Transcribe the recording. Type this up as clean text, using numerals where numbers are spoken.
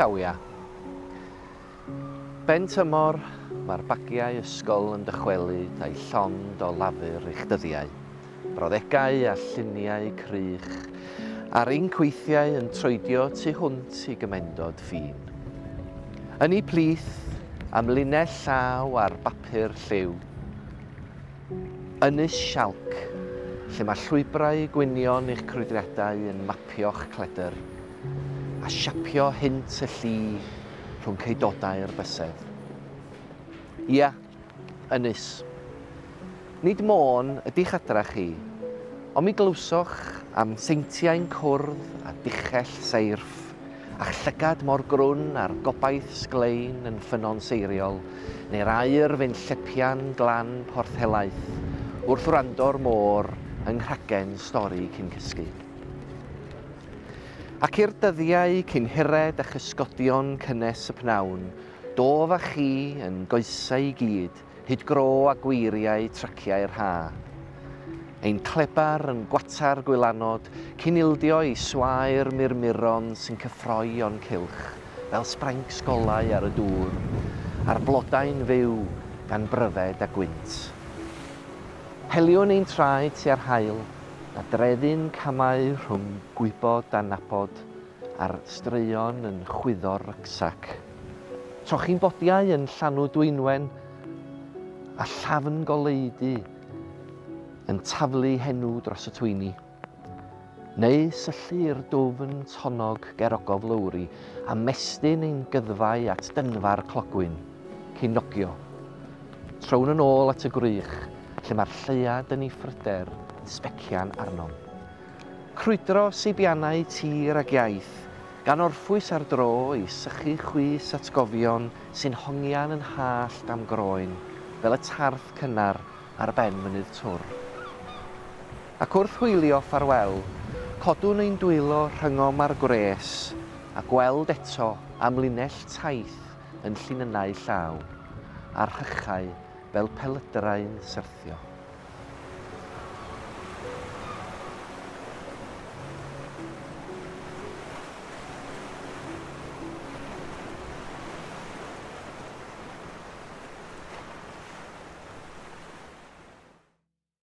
Canllawiau. Ben tymor, mae'r bagiau ysgol yn dychwelyd a'i llond o lafur i'ch dyddiau. Brawddegau a lluniau crych, a'r incweithiau yn troedio tu hwnt i gymendod ffin. Yn eu plith, am linell llaw ar bapur lliw. Ynys Sialc, lle mae llwybrau gwynion i'ch crwydriadau yn mapio'ch cledr, a siapio hynt y lli rhwng ceudodau'r bysedd. Ia, ynys. Nid Môn ydi'ch adra chi, ond mi glywsoch am seintiau'n cwrdd a dichell seirff, a'ch llygad mor grwn â'r gobaith sglein yn ffynnon seiriol, neu'r aur fe'n llepian glan Porth Helaeth, wrth wrando'r môr yng nghragen stori cyn cysgu. Ac i'r dyddiau cyn hired a chysgodion cynnes y pnawn, dof â chi yn goesau i gyd, hyd gro a gweiriau traciau'r ha. Ein clebar yn gwatar gwylanod, cyn ildio i swair murmuron sy'n cyffroi o'n cylch, fel sbrencs golau ar y dŵr, a'r blodau'n fyw gan bryfed a gwynt. Heliwn ein traed tua'r haul, a drefu'n camau rhwng gwybod a nabod, a'r straeon yn chwyddo'r rycsac. Trochi'n bodiau yn llanw Dwynwen, a llafn goleudy yn taflu henw dros y twyni. Neu syllu i'r dwfn tonnog ger ogof Lowri a mestyn ein gyddfau at dynfa'r clogwyn, cyn nogio. Trown yn ôl at y gwrych, lle mae'r lleuad yn ei phryder yn sbecian arnom. Crwydro seibiannau tir ag iaith, gan orffwys ar dro i sychu chwys atgofion sy'n hongian yn hallt am groen, fel y tarth cynnar ar ben mynydd Twr. Ac wrth hwylio ffarwel, codwn ein dwylo rhyngom â'r gwres a gweld eto am linell taith yn llinynnau llaw, a'r rhychau fel pelydrau'n syrthio.